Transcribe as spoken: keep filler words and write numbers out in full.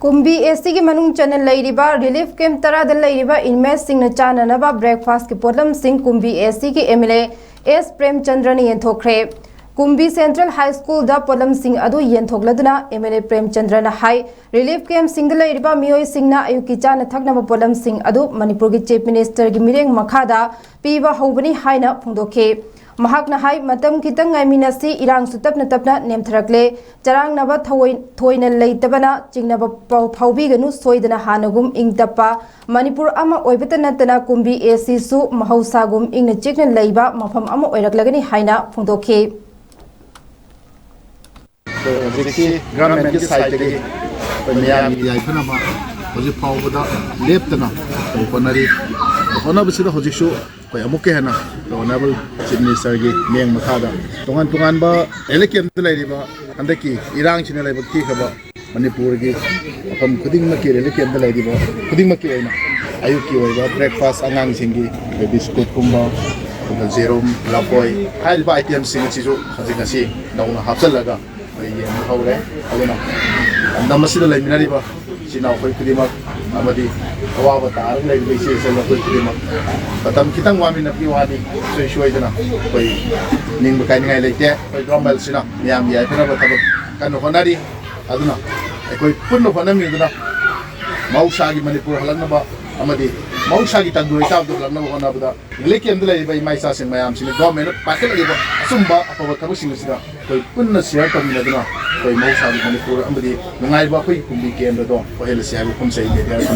ꯀꯨꯝꯕꯤ A ꯁꯤꯒꯤ ꯃꯅꯨꯡ ꯆꯟꯅ ꯂꯩꯔꯤꯕ ꯔꯤꯂꯤꯐ ꯀꯦꯝꯞ ꯇꯔꯥꯗ ꯂꯩꯔꯤꯕ ꯏꯟꯃꯦꯠꯁꯤꯡꯅ ꯆꯥꯅꯅꯕ ꯕ꯭ꯔꯦꯛꯐꯥꯁꯀꯤ ꯄꯣꯠꯂꯝꯁꯤꯡ ꯀꯨꯝꯕꯤ ꯑꯦ ꯁꯤꯒꯤ ꯑꯦꯝ ꯑꯦꯜ ꯑꯦ ꯑꯦꯁ ꯄ꯭ꯔꯦꯝꯆꯟꯗ꯭ꯔꯅ ꯌꯦꯟꯊꯣꯛꯈ꯭ꯔꯦ꯫ ꯀꯨꯝꯕꯤ ꯁꯦꯟꯇ꯭ꯔꯦꯜ ꯍꯥꯏ ꯁ꯭ꯀꯨꯜꯗ ꯄꯣꯠꯂꯝꯁꯤꯡ ꯑꯗꯨ ꯌꯦꯟꯊꯣꯛꯂꯗꯨꯅ ꯑꯦꯝ ꯑꯦꯜ ꯑꯦ ꯄ꯭ꯔꯦꯝꯆꯟꯗ꯭ꯔꯅ ꯍꯥꯏ, ꯔꯤꯂꯤꯐ ꯀꯦꯝꯞꯁꯤꯡꯗ ꯂꯩꯔꯤꯕ ꯃꯤꯑꯣꯏꯁꯤꯡꯅ ꯑꯌꯨꯛꯀꯤ ꯆꯥꯅ ꯊꯛꯅꯕ ꯄꯣꯠꯂꯝꯁꯤꯡ ꯑꯗꯨ ꯃꯅꯤꯄꯨꯔꯒꯤ ꯆꯤꯐ ꯃꯤꯅꯤꯁꯇꯔꯒꯤ ꯃꯤꯠꯌꯦꯡ ꯃꯈꯥꯗ ꯄꯤꯕ ꯍꯧꯕꯅꯤ ꯍꯥꯏꯅ ꯐꯣꯡꯗꯣꯛꯈꯤ꯫ ꯃꯍꯥꯛꯅ ꯍꯥꯏ, ꯃꯇꯝ ꯈꯤꯇꯪ ꯉꯥꯏꯃꯤꯟꯅꯁꯤ, ꯏꯔꯥꯡꯁꯨ ꯇꯞꯅ ꯇꯞꯅ ꯅꯦꯝꯊꯔꯛꯂꯦ, ꯆꯔꯥꯡꯅꯕ ꯊꯑꯣꯏ-, ꯊꯣꯏꯅ ꯂꯩꯇꯕꯅ ꯆꯤꯡꯅꯕ ꯄꯥꯎ ꯐꯥꯎꯕꯤꯒꯅꯨ, ꯁꯣꯏꯗꯅ ꯍꯥꯟꯅꯒꯨꯝ ꯏꯪ ꯇꯞꯄ ꯃꯅꯤꯄꯨꯔ ꯑꯃ ꯑꯣꯏꯕꯇ ꯅꯠꯇꯅ ꯀꯨꯝꯕꯤ ꯑꯦ ꯁꯤꯁꯨ ꯃꯍꯧꯁꯥꯒꯨꯝ ꯏꯪꯅ ꯆꯤꯛꯅ ꯂꯩꯕ ꯃꯐꯝ ꯑꯃ ꯑꯣꯏꯔꯛꯂꯒꯅꯤ ꯍꯥꯏꯅ ꯐꯣꯡꯗꯣꯛꯈꯤ꯫ ꯑꯗꯣ ꯍꯧꯖꯤꯛꯁꯤ ꯒꯚꯔꯟꯃꯦꯟꯠꯀꯤ ꯁꯥꯏꯠꯇꯒꯤ ꯑꯩꯈꯣꯏ ꯃꯌꯥꯝꯒꯤ ꯌꯥꯏꯐꯅꯕ ꯍꯧꯖꯤꯛ ꯐꯥꯎꯕꯗ ꯂꯦꯞꯇꯅ ꯑꯩꯈꯣꯏ ꯍꯣꯠꯅꯔꯤ꯫ ꯍꯣꯠꯅꯕꯁꯤꯗ ꯍꯧꯖꯤꯛꯁꯨ ꯑꯩꯈꯣꯏ ꯑꯃꯨꯛꯀ ꯍꯦꯟꯅ ꯑꯣꯅꯔꯦꯕꯜ ꯆꯤꯐ ꯃꯤꯅꯤꯁꯇꯔꯒꯤ ꯃꯤꯠꯌꯦꯡ ꯃꯈꯥꯗ ꯇꯣꯉꯥꯟ ꯇꯣꯉꯥꯟꯕ ꯔꯤꯂꯤꯐ ꯀꯦꯝꯞꯇ ꯂꯩꯔꯤꯕ ꯍꯟꯗꯛꯀꯤ ꯏꯔꯥꯡꯁꯤꯅ ꯂꯥꯏꯕꯛ ꯊꯤꯈ꯭ꯔꯕ ꯃꯅꯤꯄꯨꯔꯒꯤ ꯃꯐꯝ ꯈꯨꯗꯤꯡꯃꯛꯀꯤ ꯔꯤꯂꯤꯐ ꯀꯦꯝꯞꯇ ꯂꯩꯔꯤꯕ ꯈꯨꯗꯤꯡꯃꯛꯀꯤ ꯑꯣꯏꯅ ꯑꯌꯨꯛꯀꯤ ꯑꯣꯏꯕ ꯕ꯭ꯔꯦꯛꯐꯥꯁ, ꯑꯉꯥꯡꯁꯤꯡꯒꯤ ꯑꯩꯈꯣꯏ ꯕꯤꯁꯀꯨꯠꯀꯨꯝꯕ, ꯑꯗꯨꯒ ꯖꯦꯔꯨꯝ, ꯂꯐꯣꯏ ꯍꯥꯏꯔꯤꯕ ꯑꯥꯏꯇꯦꯝꯁꯤꯡ ꯑꯁꯤꯁꯨ ꯍꯧꯖꯤꯛ ꯉꯁꯤ ꯅꯧꯅ ꯍꯥꯞꯆꯤꯜꯂꯒ ꯑꯩꯈꯣꯏ ꯌꯦꯟꯕ ꯍꯧꯔꯦ꯫ ꯑꯗꯨꯅ ꯂꯝꯗꯝ ꯑꯁꯤꯗ ꯂꯩꯃꯤꯟꯅꯔꯤꯕ ꯏꯆꯤꯜ ꯏꯅꯥꯎ ꯑꯩꯈꯣꯏ ꯈꯨꯗꯤꯡꯃꯛ ꯑꯃꯗꯤ ꯑꯋꯥꯕ ꯇꯥꯔꯒ ꯂꯩꯔꯤꯕ ꯏꯆꯦ ꯏꯆꯜ ꯑꯩꯈꯣꯏ ꯈꯨꯗꯤꯡꯃꯛ ꯃꯇꯝ ꯈꯤꯇꯪ ꯋꯥꯃꯤꯟꯅꯕꯒꯤ ꯋꯥꯅꯤ, ꯁꯨꯡꯁꯣꯏ ꯁꯣꯏꯗꯅ ꯑꯩꯈꯣꯏ ꯅꯤꯡꯕ ꯀꯥꯏꯅꯤꯡꯉꯥꯏ ꯂꯩꯇꯦ꯫ ꯑꯩꯈꯣꯏ ꯒꯚꯔꯟꯃꯦꯟꯠꯁꯤꯅ ꯃꯤꯌꯥꯝꯒꯤ ꯌꯥꯏꯐꯅꯕ ꯊꯕꯛ ꯀꯟꯅ ꯍꯣꯠꯅꯔꯤ꯫ ꯑꯗꯨꯅ ꯑꯩꯈꯣꯏ ꯄꯨꯟꯅ ꯍꯣꯠꯅꯃꯤꯟꯅꯗꯨꯅ ꯃꯍꯧꯁꯥꯒꯤ ꯃꯅꯤꯄꯨꯔ ꯍꯜꯂꯛꯅꯕ ꯑꯃꯗꯤ ꯃꯍꯧꯁꯥꯒꯤ ꯇꯪꯗꯨ ꯂꯩꯇꯥꯕꯗꯨ ꯍꯜꯂꯛꯅꯕ ꯍꯣꯠꯅꯕꯗ ꯔꯤꯂꯤꯐ ꯀꯦꯝꯞꯇ ꯂꯩꯔꯤꯕ ꯏꯃꯥ ꯏꯆꯥꯁꯤꯡ ꯃꯌꯥꯝꯁꯤꯅ ꯒꯚꯔꯟꯃꯦꯟꯠꯅ ꯄꯥꯏꯈꯠꯂꯛꯂꯤꯕ ꯑꯆꯨꯝꯕ ꯑꯐꯕ ꯊꯕꯛꯁꯤꯡ ꯑꯁꯤꯗ ꯑꯩꯈꯣꯏ ꯄꯨꯟꯅ ꯁꯤꯌꯔ ꯇꯧꯃꯤꯟꯅꯗꯨꯅ ꯑꯩꯈꯣꯏ ꯃꯍꯧꯁꯥꯒꯤ ꯃꯅꯤꯄꯨꯔ ꯑꯃꯗꯤ ꯅꯨꯡꯉꯥꯏꯕ ꯑꯩꯈꯣꯏꯒꯤ ꯀꯨꯝꯕꯤ ꯀꯦꯟꯗ꯭ꯔꯗꯣ ꯑꯣꯏꯍꯜꯂꯁꯤ ꯍꯥꯏꯕ ꯋꯥꯐꯝꯁꯦ ꯑꯩ ꯃꯦꯗꯤꯌꯥꯗ